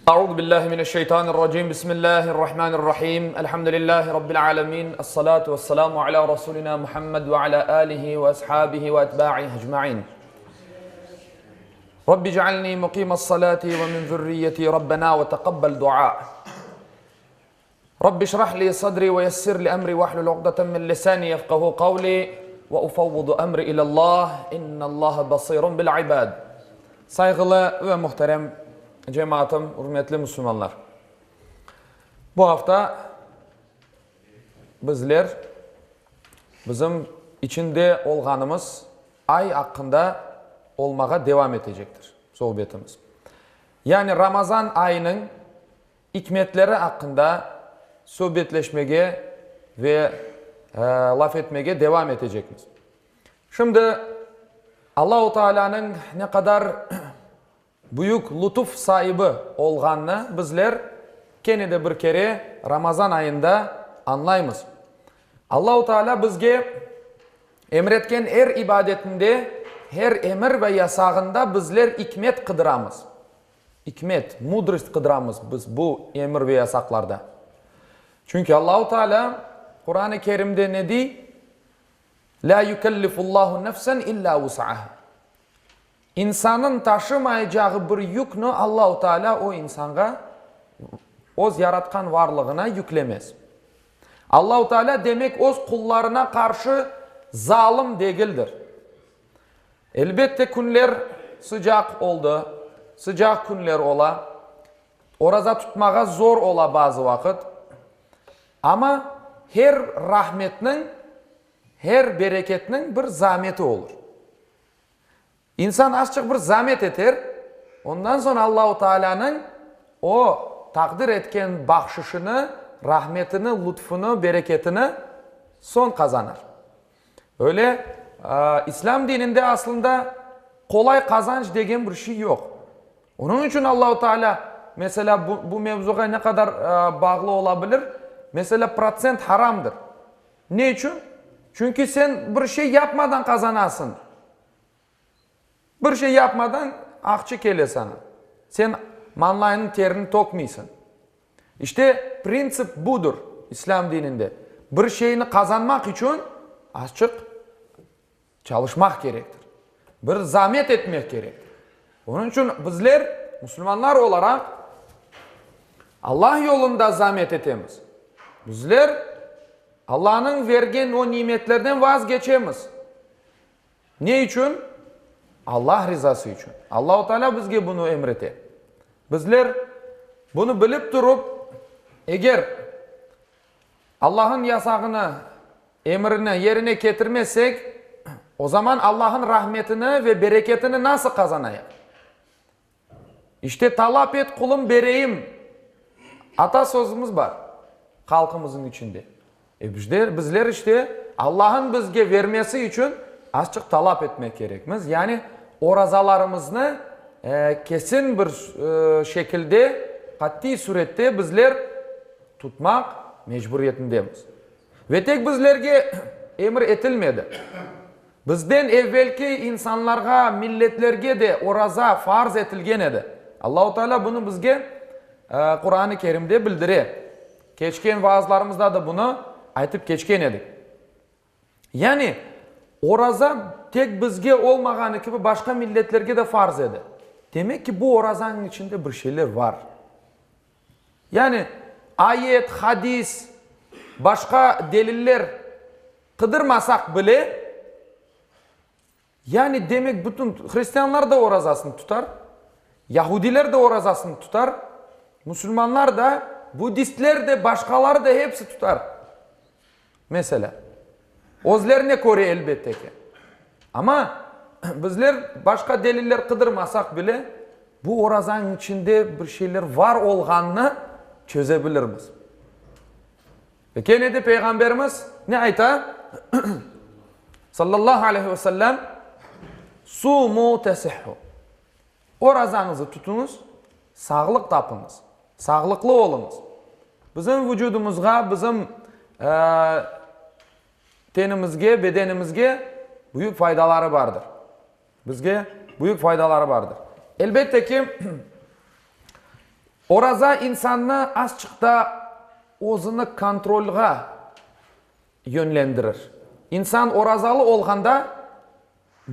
Euzu billahi mineşşeytanirracim. Bismillahirrahmanirrahim. Elhamdülillahi rabbil alamin. Essalatu vesselamu ala rasulina Muhammed ve ala alihi ve ashabihi ve etba'ihi ecmaîn. Rabbi cealni muqimas salati ve min zürriyeti Rabbena ve teqabbel dua. Rabbi şrah li sadri ve yessir li emri ve ahlul uqdeten min lisani yefqahu qavli ve ufavvidu emri ilallah innallaha basirun bil ibad. Sayğılı ve muhterem cemaatım, ürmetli musulmanlar! Bu afta bizler bizim içinde olğanımız ay aqqında olmağa devam etecektir sohbetimiz. Yani Ramazan ayınıñ ikmetleri aqqında subetleşmege ve laf etmege devam etecekmiz. Şimdi Allahu Taalanıñ ne qadar büyük lutuf saibi olğanını bizler kene de bir kere Ramazan ayında añlaymız. Allahu Taala bizge emretken er ibadetinde, her emir ve yasağında bizler ikmet qıdıramız. İkmet, mudrost qıdıramız biz bu emir ve yasaqlarda. Çünki Allahu Teala Quran-ı Kerimde ne dey? Lâ yükellifullahu nefsen illâ vus'aha. İnsanıñ taşımayacağı bir yükni Allahu Teala o insanğa, öz yaratqan varlığına yüklemez. Allahu Teala demek öz qullarına qarşı zalım degildir. Elbette künler sıcaq oldı, sıcaq künler ola, oraza tutmağa zor ola bazı vaqıt, amma her rahmetniñ, her bereketniñ bir zameti olur. İnsan azçıq bir zamet eter, ondan soñ Allahu Taalânıñ o taqdir etken bahşışını, rahmetini, lutfunı, bereketini soñ qazanır. Öyle, İslâm dininde aslında qolay qazanç degen bir şey yoq. Onıñ içün Allahu Teala, meselâ, bu, bu mevzuğa ne qadar bağlı ola bilir, meselâ, protsent haramdır. Ne içün? Çünki sen bir şey yapmadan qazanasıñ. Bir şey yapmadan aqça kele saña. Sen mañlayınıñ terini tökmeysiñ. İşte, printsip budır İslâm dininde. Bir şeyni qazanmaq içün azçıq çalışmaq kerektir. Bir zamet etmek kerektir. Onıñ içün bizler, musulmanlar olaraq, Allah yolunda zamet etemiz. Bizler Allanıñ vergen o nimetlerden vazgeçemiz. Ne içün? Allah rizası içün. Allahu Teala bizge bunı emrete. Bizler bunı bilip turıp, eger Allah'ın yasağını, emrini yerine ketirmesek, o zaman Allah'ın rahmetini ve bereketini nasıl qazanayıq? İşte talap et, qulum, bereyim ata sözümiz bar halqımızın içinde. E bizler, bizler işte Allah'ın bizge vermesi içün azçıq talap etmek kerekmiz. Yani orazalarımıznı kesin bir şekilde, qattiy surette bizler tutmaq mecburiyetindemiz. Ve tek bizlerge emir etilmedi. Bizden evvelki insanlarğa, milletlerge de oraza farz etilgen edi. Allahu Teala bunı bizge Quran-ı Kerimde bildire. Keçken vaazlarımızda da bunı aytıp keçken edik. Yani, oraza tek bizge olmağanı kibi başqa milletlerge de farz edi. Demek ki, bu orazanıñ içinde bir şeyler var. Yani, ayet, hadis, başqa deliller qıdırmasaq bile, yani, demek, bütün hristianlar da orazasını tutar, yahudiler de orazasını tutar, musulmanlar da, buddistler de, başqaları da hepsi tutar. Meselâ, özlerine köre elbette ki. Amma bizler başqa deliller qıdırmasaq bile, bu orazanıñ içinde bir şeyler var olğanını çöze bilirmiz. Ve kene de Peyğamberimiz ne ayta? Sallallahu aleyhi ve sellem, Sumu tesihhu. Orazañızı tutuñız, sağlıq tapıñız, sağlıqlı oluñız. Bizim vucudımızğa, bizim tenimizge, bedenimizge büyük faydaları bardır. Bizge büyük faydaları bardır. Elbette ki, Oraza insannı azçıq da özüni kontrolğa yönlendirir. İnsan orazalı olğanda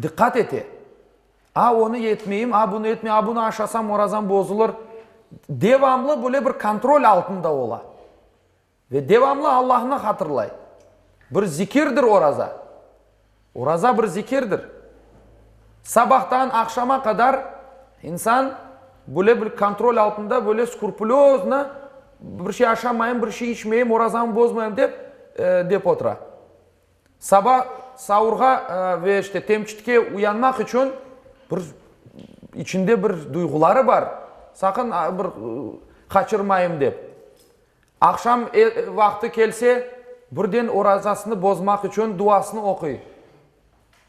diqqat ete. A, onı etmeyim, a, bunı etmeyim, a, bunı aşasam orazam bozulır. Devamlı böyle bir kontrol altında ola. Ve devamlı Allahnı hatırlay. Bir zikirdir oraza. Oraza bir zikirdir. Sabahtan aqşama qadar insan böyle bir kontrol altında, böyle skrupulöznı bir şey aşamayım, bir şey içmeyim, orazamı bozmayım dep, dep otura. Saba saurğa ve işte temçitke uyanmaq içün bir içinde bir duyğuları bar, saqın bir qaçırmayım dep. Aqşam vaqtı kelse, birden orazasını bozmaq içün duasını oquy,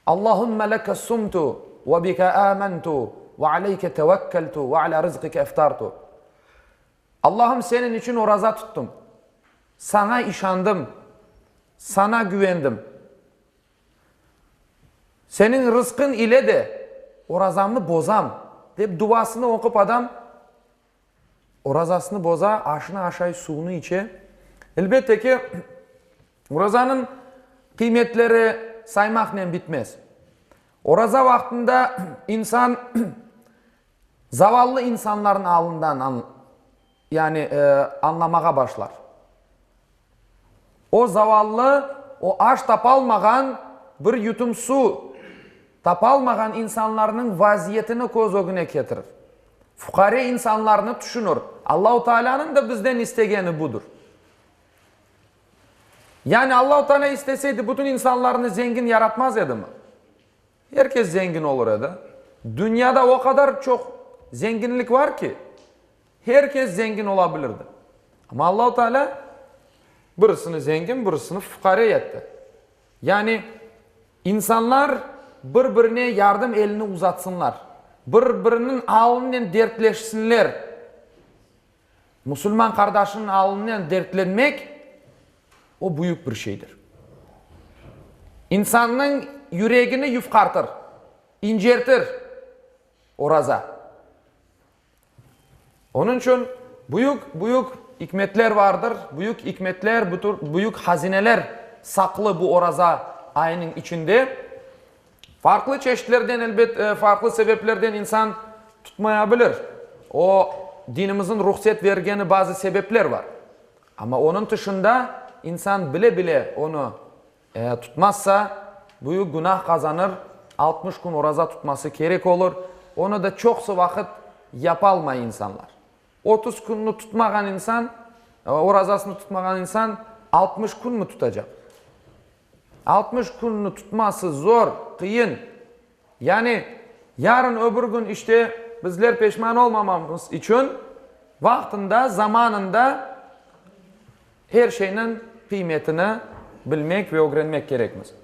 Allahümme leke sumtu ve bike âmentu ve aleyke tevekkeltu ve alâ rızqike eftartu. Allahım, Seniñ içün oraza tuttım, Saña işandım, Saña güvendim. Seniñ rızqıñ ile de orazamnı bozam, dep duasını oqup adam Orazasını boza, aşını aşay, suvnı içe. Elbette ki, orazanıñ qıymetleri saymaqnen bitmez. Oraza vaqtında insan zavallı insanlarnıñ alından yani añlamağa başlar. O zavallı, o aş tapalmağan, bir yutum suv tapalmağan insanlarnıñ vaziyetini köz ögüne ketirir. Fuqare insanlarnı tüşünir. Allahu Taalânıñ da bizden istegeni budır. Yani Allahu Taalâ isteseydi, bütün insanlarnı zengin yaratmaz edimi? Er kes zengin olur edi. Dünyada o qadar çoq zenginlik var ki, her kes zengin ola bilirdi. Amma Allahu Teala birisini zengin, birisini fuqare etti. Yani insanlar bir-birine yardım elini uzatsınlar, bir-biriniñ alınen dertleşsinler. Musulman qardaşınıñ alınen dertlenmek, o büyük bir şeydir. İnsannıñ yüregini yufqartır, incertir oraza. Onıñ içün büyük, büyük ikmetler vardır, büyük ikmetler, büyük hazineler saqlı bu oraza ayınıñ içinde. Farqlı çeşitlerden, elbet, farqlı sebeplerden insan tutmaya bilir. O, dinimizniñ ruhset vergeni bazı sebepler bar. Amma onıñ tışında insan bile-bile onı tutmazsa, büyük günah qazanır, 60 kün oraza tutması kerek olur. Onı da çoqusı vaqıt yapalmay insanlar. 30 künni tutmağan insan, orazasını tutmağan insan 60 künmi tutacaq? 60 künni tutması zor, qıyın. Yani, yarın öbür kün işte bizler peşman olmamamız içün vaqtında, zamanında er şeyniñ qıymetini bilmek ve ögrenmek kerekmiz.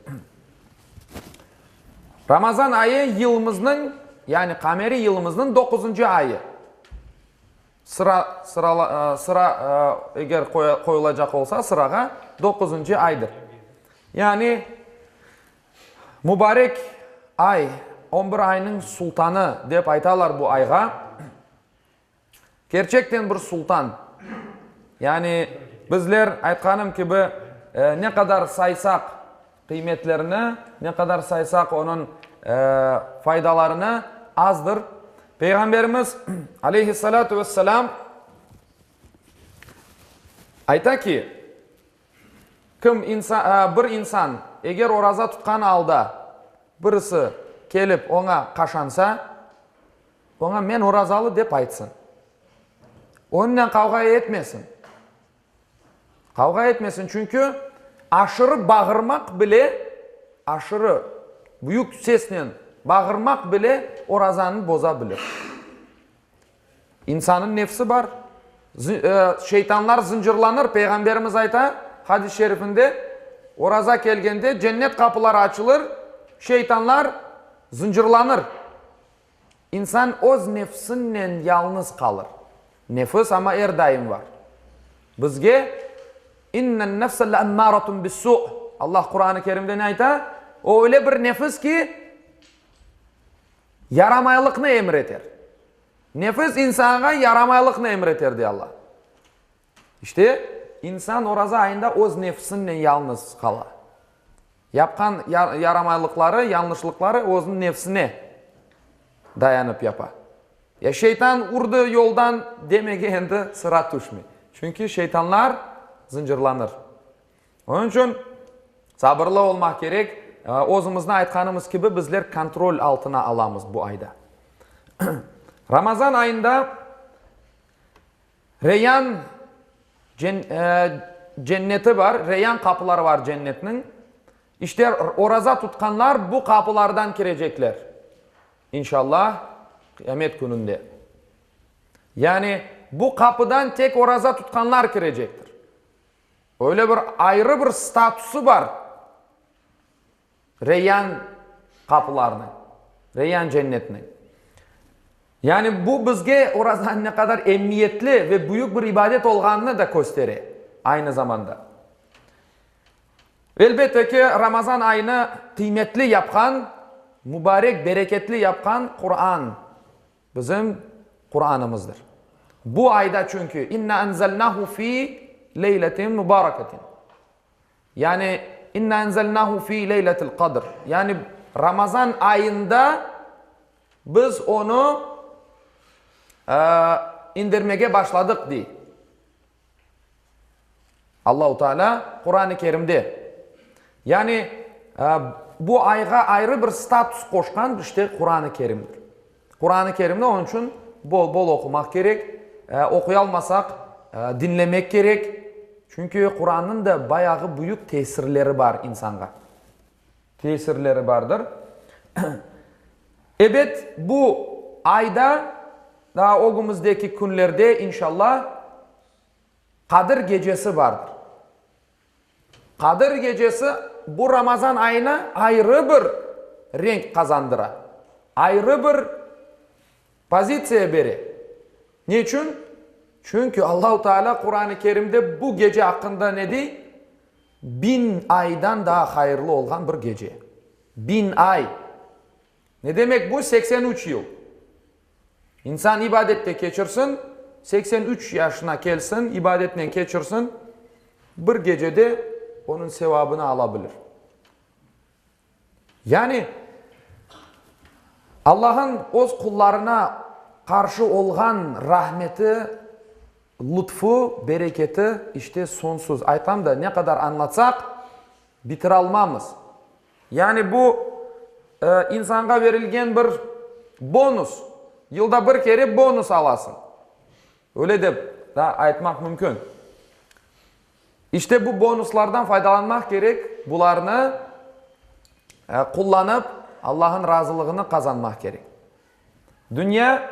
Ramazan ayı yılımıznıñ, yani qameriy yılımıznıñ doquzıncı ayı. Sıra, sırala, sıra, eger qoyulacaq olsa sırağa, doquzıncı aydır. Yani, mubarek ay, on bir aynıñ sultanı dep aytalar bu ayğa. Kerçekten bir sultan. Yani, bizler, aytqanım kibi, ne qadar saysaq qıymetlerini, ne qadar saysaq onıñ faydalarını, azdır. Peyğamberimiz, aleyhi-salâtu ve-selâm, ayta ki, Kim bir insan, eger oraza tutqan alda birisi kelip oña qaşansa, oña men orazalı dep aytsın. Onıñnen qavğa etmesin. Qavğa etmesin, çünki aşırı bağırmaq bile, aşırı büyük sesnen bağırmaq bile orazanı boza bilir. İnsanıñ nefsi bar. Şeytanlar zıncırlanır, Peyğamberimiz ayta, hadis-i şerifinde, oraza kelgende cennet qapıları açılır, şeytanlar zıncırlanır. İnsan öz nefsinnen yalnız qalır. Nefis amma er daim var. Bizge, İnnen-nefse le'emmâretun bis-sû, Allah Quran-ı Kerimde ne ayta? O öyle bir nefis ki, yaramaylıqnı emir eter. Nefis insanğa yaramaylıqnı emir eter, dey Alla. İşte, insan oraza ayında öz nefsinnen yalnız qala. Yapqan yaramaylıqları, yañlışlıqları özüniñ nefsine dayanıp yapa. Ya şeytan urdı yoldan demege endi sıra tüşmey. Çünki şeytanlar zıncırlanır. Onıñ içün sabırlı olmaq kerek. Özümizni aytqanımız kibi, bizler kontrol altına alamız bu ayda. Ramazan ayında Reyan cenneti bar, Reyan qapıları bar cennetniñ. İşte, oraza tutqanlar bu qapılardan kirecekler, inşallah, qıyamet kününde. Yani, bu qapıdan tek oraza tutqanlar kirecektir. Öyle bir ayrı bir statusı bar Reyan qapılarınıñ, Reyan cennetiniñ. Yani bu bizge orazanıñ ne qadar emiyetli ve büyük bir ibadet olğanını da köstere aynı zamanda. Elbette ki, Ramazan ayını qıymetli yapqan, mubarek, bereketli yapqan Quran, bizim Quranımızdır. Bu ayda çünki, İnna enzelnahu fi leyletin mubareketin. Yani, İnna enzelnahu fi leyletil qadr. Yani, Ramazan ayında biz onı indirmege başladıq, dey Allahu Teala Quran-ı Kerimde. Yani, bu ayğa ayrı bir status qoşqan, işte, Quran-ı Kerimdir. Quran-ı Kerimni onıñ içün bol-bol oqumaq kerek, oquyalmasaq, diñlemek kerek, çünki Qurannıñ da bayağı büyük tesirleri bar insanğa. Tesirleri bardır. Ebet, bu ayda, daa ögümizdeki künlerde, inşallah, Qadir gecesi bardır. Qadir gecesi bu Ramazan ayına ayrı bir renk qazandıra, ayrı bir pozitsiya bere. Ne içün? Çünki Allahu Teala Quran-ı Kerimde bu gece aqqında ne dey? Biñ aydan daa hayırlı olğan bir gece. Biñ ay. Ne demek bu? 83 yıl. İnsan ibadette keçirsin, 83 yaşına kelsin, ibadetnen keçirsin, bir gecede onıñ sevabını ala bilir. Yani, Allah'ın öz qullarına qarşı olğan rahmeti, lütfu, bereketi, işte, soñsuz. Aytam da, ne qadar añlatsaq, bitiralmamız. Yani bu, insanğa berilgen bir bonus, yılda bir kere bonus alasıñ, öyle dep da aytmaq mümkün. İşte bu bonuslardan faydalanmaq kerek, bularnı qullanıp, Allah'ın razılığını qazanmaq kerek. Dünya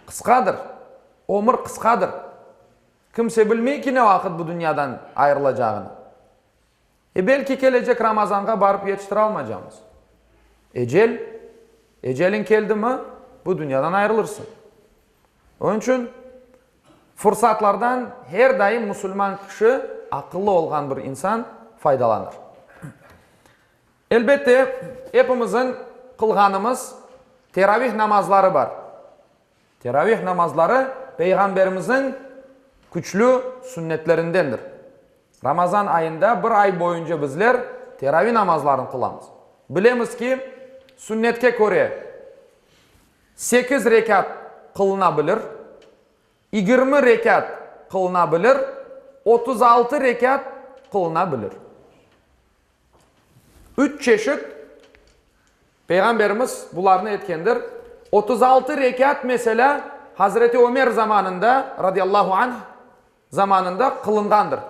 qısqadır, ömür qısqadır. Kimse bilmey ki, ne vaqıt bu dünyadan ayırılacağını. E, belki kelecek Ramazanğa barıp yetiştiralmacamız. Ecel, eceliñ keldimi, bu dünyadan ayrılırsıñ. Onıñ içün fırsatlardan her daim musulman kişi, aqıllı olğan bir insan faydalanır. Elbette, epimizin qılğanımız teravih namazları bar. Teravih namazları Peyğamberimizniñ küçlü sünnetlerindendir. Ramazan ayında bir ay boyunca bizler teravi namazlarını qılamız. Bilemiz ki, sünnetke köre sekiz rekât qılına bilir, 20 rekât qılına bilir, 36 rekât qılına bilir. Üç çeşit Peyğamberimiz bularnı etkendir. 36 rekât, meselâ, Hazreti Ömer zamanında, radiyallahu anh, zamanında qılınğandır.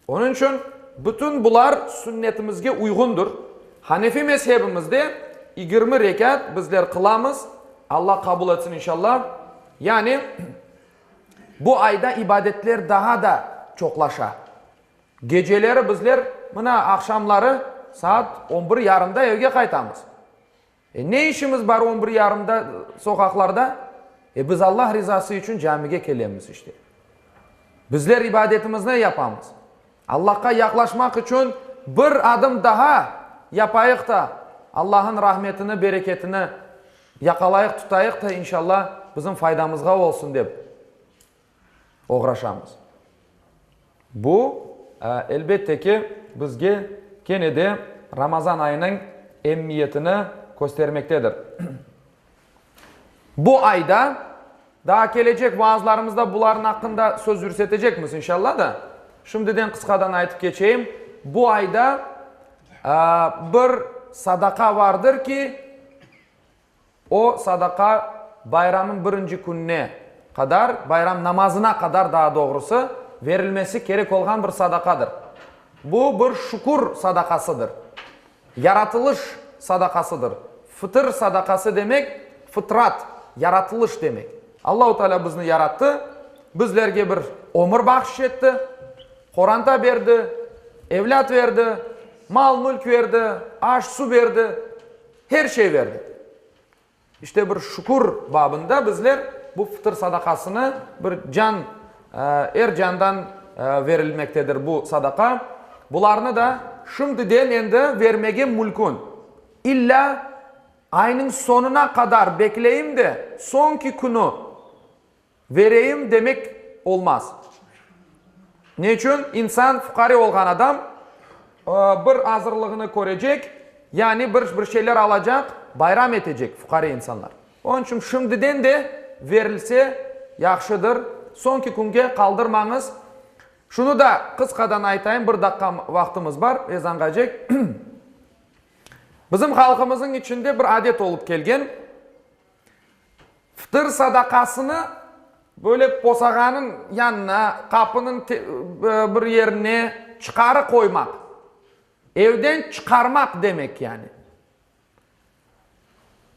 Onıñ içün bütün bular sünnetimizge uyğundır. Hanefi mezhebimizde 20 rekât bizler qılamız, Alla qabul etsin inşallah. Yani bu ayda ibadetler daha da çoqlaşa. Geceleri bizler mına aqşamları saat on bir yarımda evge qaytamız. E, ne işimiz bar on bir yarımda soqaqlarda? E, biz Allah rizası içün camige kelemiz işte. Bizler ibadetimizni yapamız. Allahqa yaqlaşmaq içün bir adım daha yapayıq da, Allah'ın rahmetini, bereketini. yaqalayıq, tutayıq da, inşalla, bizim faydamızğa olsun dep oğraşamız. Bu, elbette ki, bizge kene de Ramazan ayınıñ emmiyetini köstermektedir. Bu ayda, daa kelecek vaazlarımızda bularnıñ aqqında söz yürsetecekmiz, inşalla da, şimdiden qısqadan aytıp keçeyim, bu ayda bir sadaqa vardır ki, o sadaqa bayramnıñ birinci kününe qadar, bayram namazına qadar daa doğrusı, verilmesi kerek olğan bir sadaqadır. Bu bir şükür sadaqasıdır. Yaratılış sadaqasıdır. Fıtır sadaqası demek, fıtrat, yaratılış demek. Allahu Teala bizni yarattı, bizlerge bir ömür bahşış etti, qoranta berdi, evlât berdi, mal-mülk berdi, aş-su berdi, her şey berdi. İşte bir şükür babında bizler bu fıtır sadaqasını bir can, er candan verilmektedir bu sadaqa. Bularnı da şimdiden endi vermege mülkün. İllâ aynıñ soñuna qadar bekleyim de, soñki künü Vereyim demek olmaz. Ne içün? İnsan, fuqare olğan adam, bir azırlığını körecek, yani bir bir şeyler alacaq, bayram etecek fuqare insanlar. Onıñ içün şimdiden de verilse yahşıdır. Soñki künge qaldırmañız. Şunı da qısqadan aytayım, bir daqqa vaqtımız bar, ezanğacek. Bizim halqımızıñ içinde bir adet olıp kelgen. Fıtır sadaqasını böyle posağanıñ yanına, qapınıñ bir yerine çıqarı qoymaq. Evden çıqarmaq demek yani.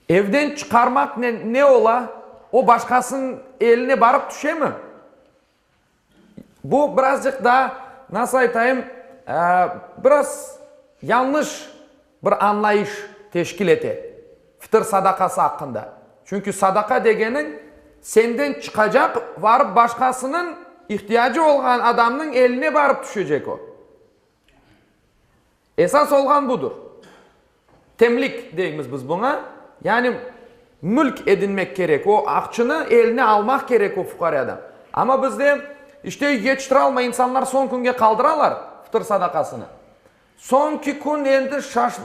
Evden çıqarmaqnen ne ola? O başqasınıñ eline barıp tüşemi? Bu birazcıq daa, nasıl aytayım, biraz yañlış bir añlayış teşkil ete fıtır sadaqası aqqında. Çünki sadaqa degeniñ, senden çıqacaq, varıp başqasınıñ, ihtiyacı olğan adamnıñ eline barıp tüşecek o. Esas olğan budır. Temlik deymiz biz buña. Yani mülk edinmek kerek, o aqçını eline almaq kerek o fuqare adam. Amma bizde işte yetiştiralmay insanlar soñ künge qaldıralar fıtır sadaqasını. Soñki kün endi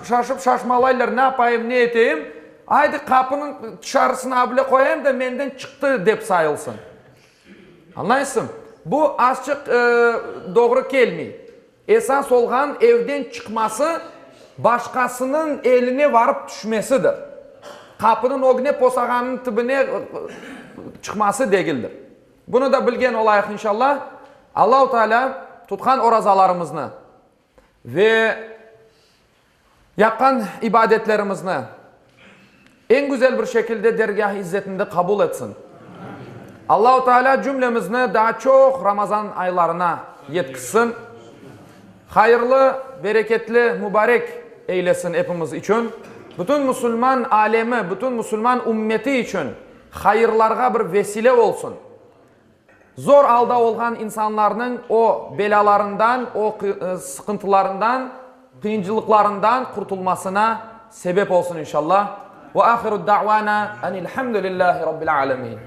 şaşıp şaşmalaylar, ne yapayım, ne eteyim, aydı qapınıñ tışarısına bile qoyayım da menden çıqtı dep sayılsın. Añlaysıñ? Bu azçıq doğru kelmey. Esas olğan evden çıqması, başqasınıñ eline varıp tüşmesidir. Qapınıñ ögüne, posağanıñ tibine çıqması degildir. Bunı da bilgen olayıq inşallah. Allahu Teala tutqan orazalarımıznı ve Yapqan ibadetlerimizni eñ güzel bir şekilde dergâh-ı izzetinde qabul etsin. Allahu Teala cümlemizni daa çoq Ramazan aylarına yetkizsin. Hayırlı, bereketli, mübarek eylesin epimiz içün. Bütün musulman alemi, bütün musulman ümmeti içün hayırlarğa bir vesile olsun. Zor alda olğan insanlarnıñ o belâlarından, o sıqıntılarından, qıyıncılıqlarından qurtulmasına sebep olsun inşallah. Ve ahiru da'vana enilhamdülillahi rabbil alemin.